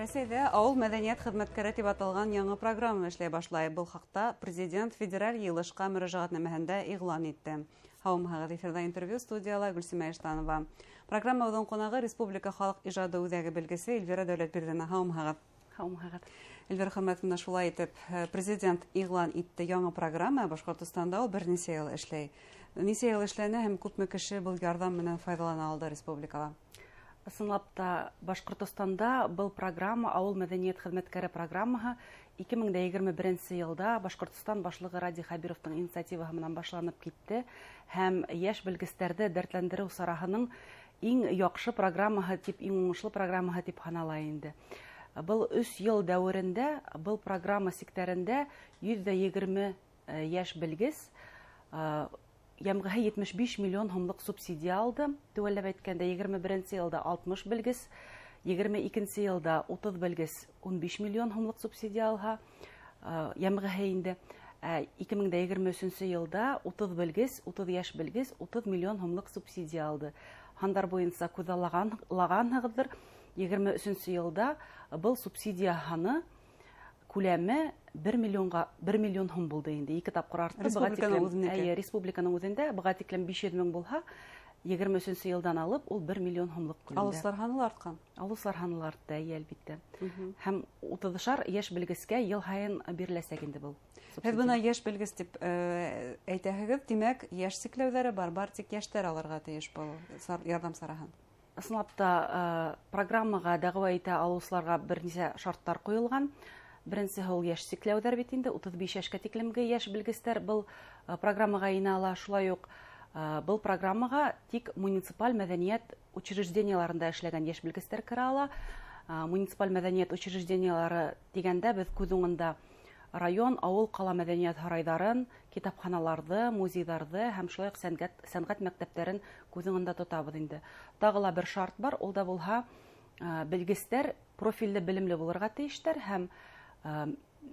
Рәсәйҙә ауыл мәҙәниәт хеҙмәткәре тип аталған яңы программа эшләй башлай. Был хаҡта президент федераль йыйылышҡа мөрәжәғәтнамәһендә иғлан итте. Һаумыһығыҙ, эфирҙа интервью, студияла Гөлсимә Иштанова. Программабыҙҙың ҡунағы — Республика халыҡ ижады үҙәге белгесе Эльвира Дәүләтбирҙина. Һаумыһығыҙ. Һаумыһығыҙ. Эльвира Хөрмәтовна, шулай итеп, президент иғлан итте яңы программа. Башҡортостанда ул бер нисә йыл эшләй. Нисә йыл эшләне һәм күпме кеше был ярҙам менән файҙалана алды республикала? Ысынлап та, Башҡортостанда был программа, ауыл мәҙәниәт хеҙмәткәре программаһы, 2021 йылда Башҡортостан башлығы Радий Хәбировтың инициативаһы менән башланып китте һәм йәш белгестәрҙе дәртләндереү сараһының иң яҡшы программаһы тип, иң уңышлы программаһы тип һанала инде. Был 3 йыл дәүерендә был программа сиктәрендә 120 йәш белгес йәмғиһе 75 миллион һумлыҡ субсидия алды. Теүәлләп әйткәндә, 21 йылда 60 белгес, 22 йылда 30 белгес 15 миллион һумлыҡ субсидия алһа, йәмғиһе инде. 2023 йылда 30 белгес, 30 йәш белгес 30 миллион һумлыҡ субсидия алды. Һандар буйынса күҙаллағанһығыҙҙыр, 23 йылда был субсидия һаны, күләме 1 миллионға, 1 миллион һум булды инде. 2 тапҡыр артты. Республиканың үҙенеке. Эйе, республиканың үҙендә быға тиклем 500 мең булһа, 23 йылдан алып ул 1 миллион һумлыҡ күләмдә. Алыусылар һаны ла артҡан. Алыусылар һаны ла артты, эйе, әлбиттә. Һәм утыҙышар йәш белгескә йыл һайын биреләсәк инде был Һеҙ бына йәш белгес тип әйтәһегеҙ, тимәк, йәш сикләүҙәре бар, бар тик йәштәр алырға тейеш был ярҙам сараһын. Ысынлап та, программаға дәғүә итә алыусыларға бер нисә шарттар ҡуйылған. Беренсеһе ул йәш сикләүҙәр бит инде, 35 йәшкә тиклемге йәш белгестәр был программаға инә ала. Шулай уҡ был программаға тик муниципаль мәҙәниәт учреждениеларында эшләгән йәш белгестәр керә ала. Муниципаль мәҙәниәт учреждениелары тигәндә беҙ күҙ уңында район, ауыл, ҡала мәҙәниәт һарайҙарын, китапханаларҙы, музейҙарҙы һәм шулай уҡ сәнғәт мәктәптәрен күҙ уңында тотабыҙ инде. Тағы ла бер шарт бар, ул да булһа, белгестәр профилле белемле булырға тейештәр һәм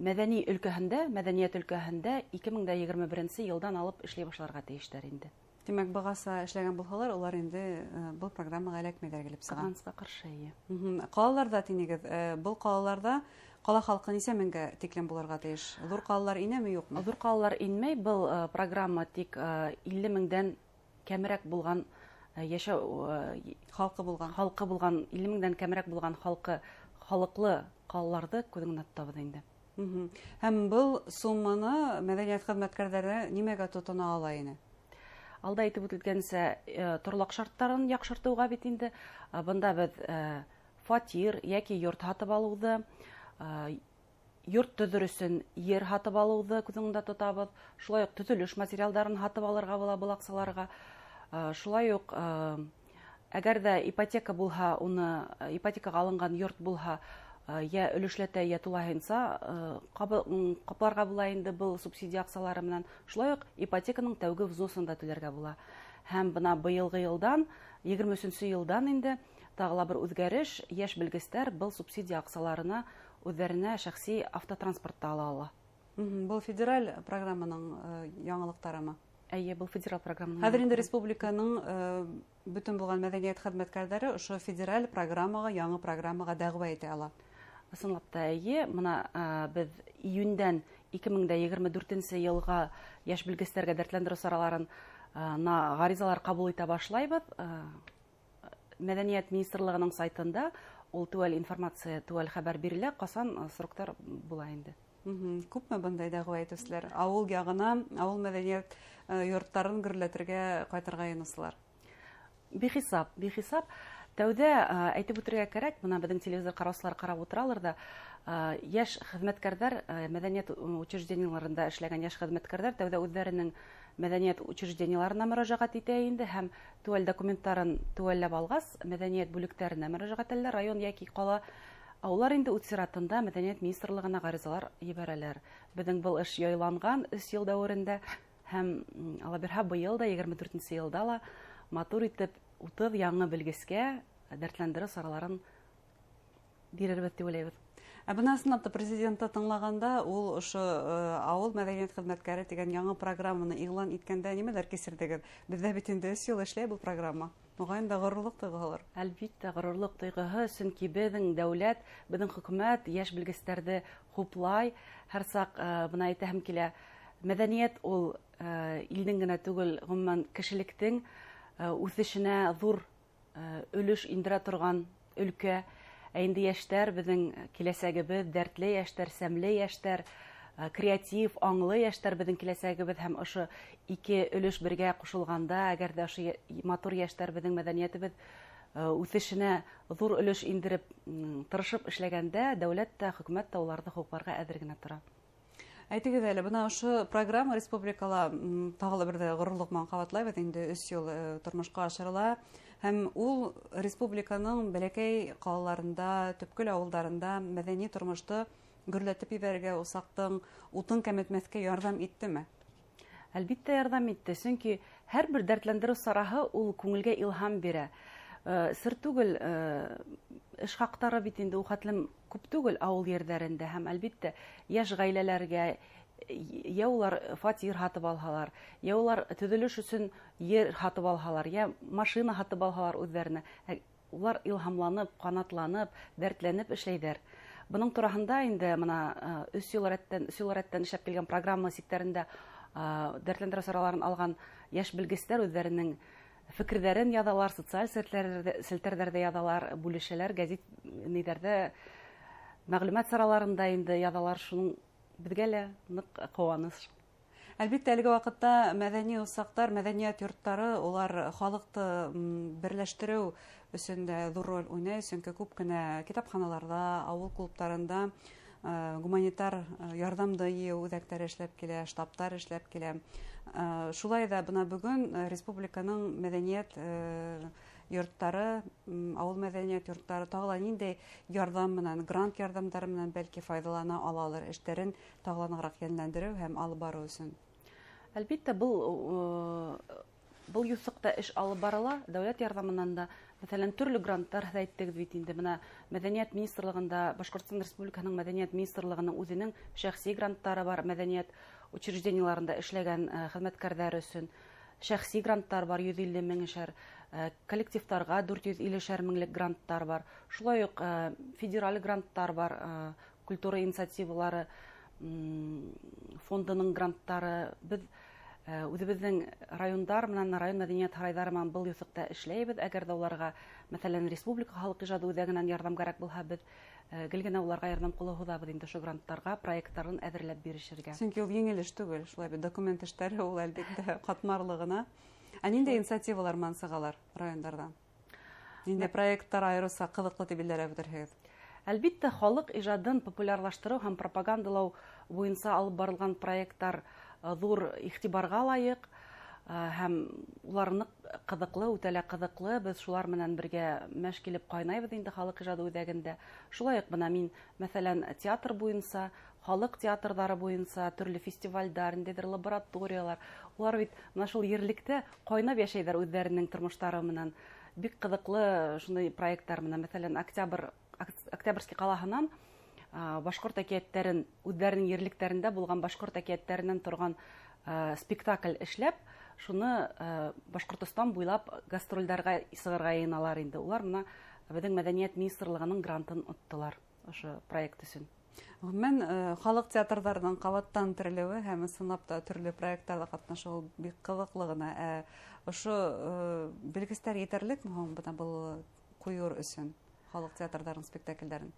мәҙәни өлкәһендә, мәҙәниәт өлкәһендә 2021 йылдан алып эшләй башларға тейештәр инде. Тимәк, бығаса эшләгән булһалар, улар инде был программаға эләкмәйҙәр килеп сыға. Ҡыҙғанысҡа ҡаршы, эйе. Ҡалаларҙа тинегеҙ, был ҡалаларҙа ҡала халҡы нисә меңгә тиклем булырға тейеш? Ҙур ҡалалар инәме, юҡмы? Ҙур ҡалалар инмәй, был программа тик 50 меңдән кәмерәк булған, йәшәү, халҡы булған. Халҡы булған, 50 меңдән кәмерәк булған халыҡлы ҡалаларҙы күҙ уңында тотабыҙ инде. Һәм был сумманы мәҙәниәт хеҙмәткәрҙәре нимәгә тотона ала ине? Алда әйтеп үтелгәнсә, торлаҡ шарттарын яҡшыртыуға бит инде. Бында беҙ фатир йәки йорт һатып алыуҙы, йорт төҙөр өсөн ер һатып алыуҙы күҙ уңында тотабыҙ. Шулай уҡ төҙөлөш материалдарын һатып алырға була был аҡсаларға. Шулай уҡ, әгәр ҙә ипотека булһа, уны ипотекаға алынған йорт булһа, йә өлөшләтә, йә тулаһынса ҡапларға була инде был субсидия аҡсалары менән. Шулай уҡ ипотеканың тәүге взносын да түләргә була. Һәм бына быйылғы йылдан, 23 йылдан инде тағы ла бер үҙгәреш, йәш белгестәр был субсидия аҡсаларына үҙҙәренә шәхси автотранспортта ала ала. Был федераль программаның яңылыҡтарымы? Эйе, был федераль программаның Хәҙер инде яңылыҡтары. республиканың бөтөн булған мәҙәниәт хеҙмәткәрҙәре ошо федераль программаға, яңы программаға дәғүә итә ала. Ысынлап та, эйе, бына беҙ июндән 2024 йылға йәш белгестәргә дәртләндереү сараларын на ғаризалар ҡабул итә башлайбыҙ. Мәҙәниәт министрлығының сайтында ул теүәл информация, теүәл хәбәр бирелә, ҡасан сроктар була инде. Күпме бындай дәғүә итеүселәр ауыл яғына, ауыл мәҙәниәт йорттарын гөрләтергә ҡайтырға йыйыныусылар? Бихисап, бихисап. Тәүҙә әйтеп үтергә кәрәк, бына беҙҙең телевизор ҡараусылар ҡарап ултыралыр да, йәш хеҙмәткәрҙәр, мәҙәниәт учреждениеларында эшләгән йәш хеҙмәткәрҙәр тәүҙә үҙҙәренең мәҙәниәт учреждениеларына мөрәжәғәт итә инде һәм теүәл документтарын теүәлләп алғас, мәҙәниәт бүлектәренә мөрәжәғәт итәләр, район йәки ҡала. Улар инде үҙ сиратында мәҙәниәт министрлығына ғаризалар ебәрәләр. Беҙҙең был эш яйланған 3 йыл дәүерендә һәм, Алла бирһә, быйыл да, 24 йылда ла матур итеп 30 яңы белгескә дәртләндереү сараларын бирербеҙ тип уйлайбыҙ. Ә бына ысынлап та президентты тыңлағанда ул ошо ауыл мәҙәниәт хеҙмәткәре тигән яңы программаны иғлан иткәндә нимәләр кисерҙегеҙ? Беҙҙә бит инде 3 йыл эшләй был программа. Моғайын да ғорурлыҡ тойғоһолор. Әлбиттә, ғорурлыҡ тойғоһо, сөнки беҙҙең дәүләт, беҙҙең хөкүмәт йәш белгестәрҙе хуплай. Һәр саҡ бына әйтәһем килә, мәҙәниәт ул илдең генә түгел, ғөмүмән кешелектең үҫешенә ҙур өлөш индерә торған өлкә. Ә инде йәштәр беҙҙең киләсәгебеҙ, дәртле йәштәр, сәмле йәштәр, креатив, аңлы йәштәр беҙҙең киләсәгебеҙ, һәм ошо ике өлөш бергә ҡушылғанда, әгәр ҙә ошо матур йәштәр беҙҙең мәҙәниәтебеҙ үҫешенә ҙур өлөш индереп, тырышып эшләгәндә, дәүләт тә, хөкүмәт тә уларҙы хупларға әҙер генә тора. Әйтегеҙ әле, бына ошо программа республикала тағы ла бер ҙә ғорурлыҡ менән ҡабатлайбыҙ, инде 3 йыл тормошҡа ашырыла. Һәм ул республиканың бәләкәй ҡалаларында, төпкөл ауылдарында мәҙәни тормошто гөрләтеп ебәрергә, усаҡтың утын кәметмәҫкә ярҙам иттеме? Әлбиттә ярҙам итте, сөнки һәр бер дәртләндереү сараһы ул күңелгә илһам бирә. Сер түгел, эш хаҡтары бит инде ул хәтлем күп түгел ауыл ерҙәрендә, һәм әлбиттә йәш ғаиләләргә йә улар фатир һатып алһалар, йә улар төҙөлөш өсөн ер һатып алһалар, йә машина һатып алһалар үҙҙәренә, улар илһамланып, ҡанатланып, дәртләнеп эшләйҙәр. Бының тураһында инде бына 3 йыл рәттән эшләп килгән программа сиктәрендә дәртләндереү сараларын алған йәш белгестәр үҙҙәренең фекерҙәрен яҙалар, социаль селтәрҙәрҙә яҙалар, бүлешәләр, гәзит ниҙәрҙә, мәғлүмәт сараларында инде яҙалар. Шуның беҙгә лә ныҡ ҡыуаныс. Әлбиттә, әлеге ваҡытта мәҙәни усаҡтар, мәҙәниәт йорттары улар халыҡты берләштереү өсөн дә ҙур роль уйнай, сөнки күп кенә китапханаларҙа, ауыл клубтарында гуманитар ярҙамды йыйыу үҙәктәре эшләп килә, штабтар эшләп килә. Шулай ҙа бына бөгөн республиканың мәҙәниәт йорттары, ауыл мәҙәниәт йорттары тағы ла ниндәй ярҙам менән, грант ярҙамдары менән бәлки файҙалана алалыр эштәрен тағы ла нығыраҡ йәнләндереү һәм алып барыу өсөн? Әлбиттә, был юҫыҡта эш алып барыла, дәүләт ярҙамынан да. Мәҫәлән, төрлө гранттар һеҙ әйттегеҙ бит инде. Бына Мәҙәниәт министрлығында, Башҡортостан Республикаһының Мәҙәниәт министрлығының үҙенең шәхси гранттары бар, мәҙәниәт учреждениеларында эшләгән хеҙмәткәрҙәр өсөн шәхси гранттар бар, 150 меңешәр, коллективтарға 450 меңлек гранттар бар. Шулай уҡ федераль гранттар бар, культура инициативалары фондының гранттары. Беҙ үҙебеҙҙең райондар менән, район мәҙәниәт һарайҙары менән был юҫыҡта эшләйбеҙ. Әгәр ҙә уларға, мәҫәлән, республика халыҡ ижады үҙәгенән ярҙам кәрәк булһа, беҙ гел генә уларға ярҙам ҡулы һуҙабыҙ инде ошо гранттарға проекттарын әҙерләп бирешергә. Сөнки ул еңел эш түгел, шулай бит, документ эштәре ул әлбиттә ҡатмарлы ғына. Ә ниндәй инициативалар менән сығалар райондарҙан? Ниндәй проекттар айырыуса ҡыҙыҡлы тип билдәләп үтерһегеҙ? Әлбиттә, халыҡ ижадын популярлаштырыу һәм пропагандалау буйынса алып барылған проекттар ҙур иғтибарға лайыҡ, һәм улар ныҡ ҡыҙыҡлы, үтә лә ҡыҙыҡлы. Беҙ шулар менән бергә мәш килеп ҡайнайбыҙ инде халыҡ ижады үҙәгендә. Шулай уҡ бына мин, мәҫәлән, театр буйынса, халыҡ театрҙары буйынса төрлө фестивальдар, ниндәйҙер лабораториялар. Улар бит бына шул ерлектә ҡайнап йәшәйҙәр үҙҙәренең тормоштары менән. Бик ҡыҙыҡлы шундай проекттар менән, мәҫәлән, Октябрьский ҡалаһынан башҡорт әкиәттәрен, үҙҙәренең ерлектәрендә булған башҡорт әкиәттәренән торған спектакль эшләп, шуны Башҡортостан буйлап гастролдәргә сығырға йыйыналар инде. Улар бына беҙҙең Мәҙәниәт министрлығының грантын оттолар ошо проект өсөн. Ғөмүмән, халыҡ театрҙарының ҡабаттан терелеүе һәм ысынлап та төрлө проекттарҙа ҡатнашыуы бик ҡыҙыҡлы ғына. Ошо белгестәр етерлекме һуң бына был ҡуйыр өсөн халыҡ театрҙарының спектаклдәрен?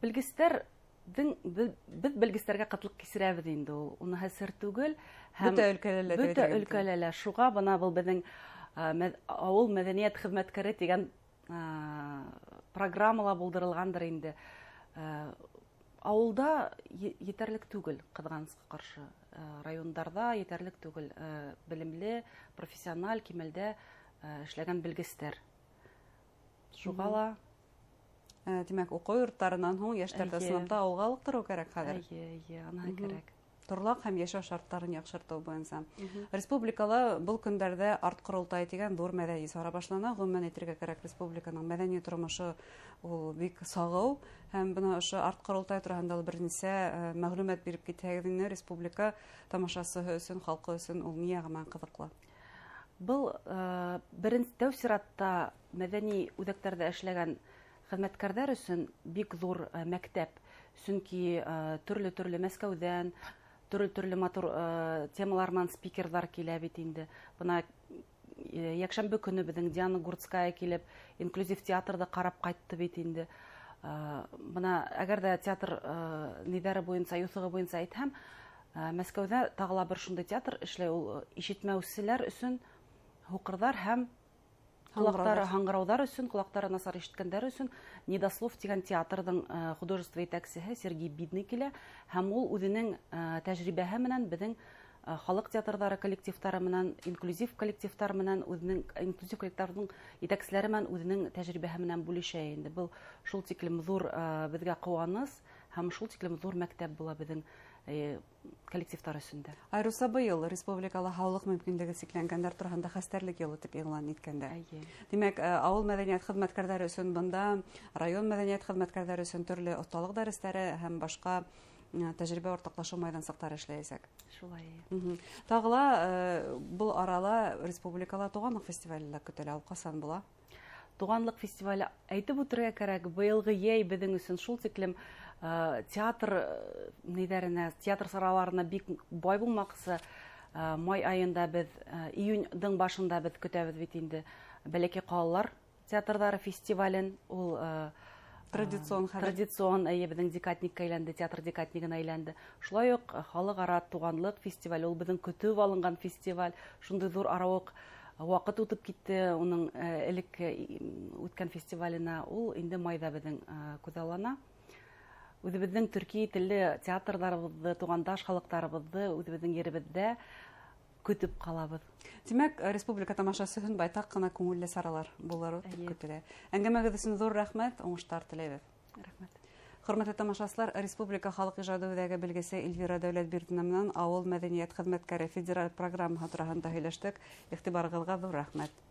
Беҙ белгестәргә ҡытлыҡ кисерәбеҙ инде ул. Уныһы сер түгел. Һәм Бөтә өлкәлә лә тип бөтә әйтергә мөмкин. өлкәлә лә. Шуға бына был беҙҙең ауыл мәҙәниәт хеҙмәткәре тигән программала булдырылғандыр инде. Ауылда етерлек түгел, ҡыҙғанысҡа ҡаршы. Райондарҙа етерлек түгел белемле, профессиональ кимәлдә эшләгән белгестәр. Шуға ла Тимәк, уҡыу йорттарынан һуң йәштәрҙе ысынлап та ауылға алыҡтырыу кәрәк хәҙер. Эйе, эйе, аныһы кәрәк. Торлаҡ һәм йәшәү шарттарын яҡшыртыу буйынса. Республикала был көндәрҙә арт ҡоролтай тигән ҙур мәҙәни сара башлана. Ғөмүмән әйтергә кәрәк, республиканың мәҙәни тормошо ул бик сағыу. Һәм бына ошо арт ҡоролтай тураһында ла бер нисә мәғлүмәт биреп китһәгеҙ инде, республика тамашасыһы өсөн, халҡы өсөн ул ни яғы менән ҡыҙыҡлы? Был беренсе тәү сиратта мәҙәни үҙәктәрҙә эшләгән хеҙмәткәрҙәр өсөн бик ҙур мәктәп, сөнки төрлө-төрлө Мәскәүҙән, төрлө-төрлө матур темалар менән спикерҙар килә бит инде. Бына йәкшәмбе көнө беҙҙең Диана Гурцкая килеп, инклюзив театрҙы ҡарап ҡайтты бит инде. Бына әгәр ҙә театр ниҙәре буйынса, юҫығы буйынса әйтһәм, Мәскәүҙә тағы ла бер шундай театр эшләй, ул ишетмәүселәр өсөн, һуҡырҙар һәм ҡолаҡтары һаңғырауҙар өсөн, ҡолаҡтары насар ишеткәндәр өсөн Недослов тигән театрҙың художество етәксеһе Сергей Бидный килә, һәм ул үҙенең тәжрибәһе менән беҙҙең халыҡ театрҙары коллективтары менән, инклюзив коллективтар менән, үҙенең инклюзив коллективтарҙың етәкселәре менән үҙенең тәжрибәһе менән бүлешә инде. Был шул тиклем ҙур беҙгә ҡыуаныс һәм шул тиклем ҙур мәктәп була беҙҙең коллективтар өсөн дә. Айырыуса быйыл республикала һаулыҡ мөмкинлеге сикләнгәндәр тураһында хәстәрлек йылы тип иғлан иткәндә. Тимәк, ауыл мәҙәниәт хеҙмәткәрҙәре өсөн бында, район мәҙәниәт хеҙмәткәрҙәре өсөн төрлө оҫталыҡ дәрестәре һәм башҡа тәжрибә уртаҡлашыу майҙансыҡтары эшләйәсәк. Шулай. Тағы ла был арала республикала туғанлыҡ фестивале лә көтөлә. Ул ҡасан була? Туғанлыҡ фестивале, әйтеп үтергә кәрәк, быйылғы йәй беҙҙең өсөн шул тиклем театр ниҙәренә, театр сараларына бик бай булмаҡсы. Май айында беҙ, июньдың башында беҙ көтәбеҙ бит инде Бәләкәй ҡалалар театрҙары фестивален. Ул традицион хәҙер. Традицион, эйе, беҙҙең декадникка әйләнде, театр декаднигына әйләнде. Шулай уҡ халыҡ-ара туғанлыҡ фестивале, ул беҙҙең көтөп алынған фестиваль. Шундай ҙур арауыҡ ваҡыт үтеп китте уның элек үткән фестиваленә. Ул инде майҙа беҙҙең күҙаллана. Үҙебеҙҙең төрки телле театрҙарыбыҙҙы, туғандаш халыҡтарыбыҙҙы үҙебеҙҙең еребеҙҙә көтөп ҡалабыҙ. Тимәк, республика тамашасы өсөн байтаҡ ҡына күңелле саралар булыр тип көтөлә. Әңгәмәгеҙ өсөн ҙур рәхмәт, уңыштар теләйбеҙ. Рәхмәт. Хөрмәтле тамашасылар, Республика халыҡ ижады үҙәге белгесе Эльвира Дәүләтбирҙина менән ауыл мәҙәниәт хеҙмәткәре федераль программаһы тураһында һөйләштек. Иғтибарығыҙға ҙур рәхмәт.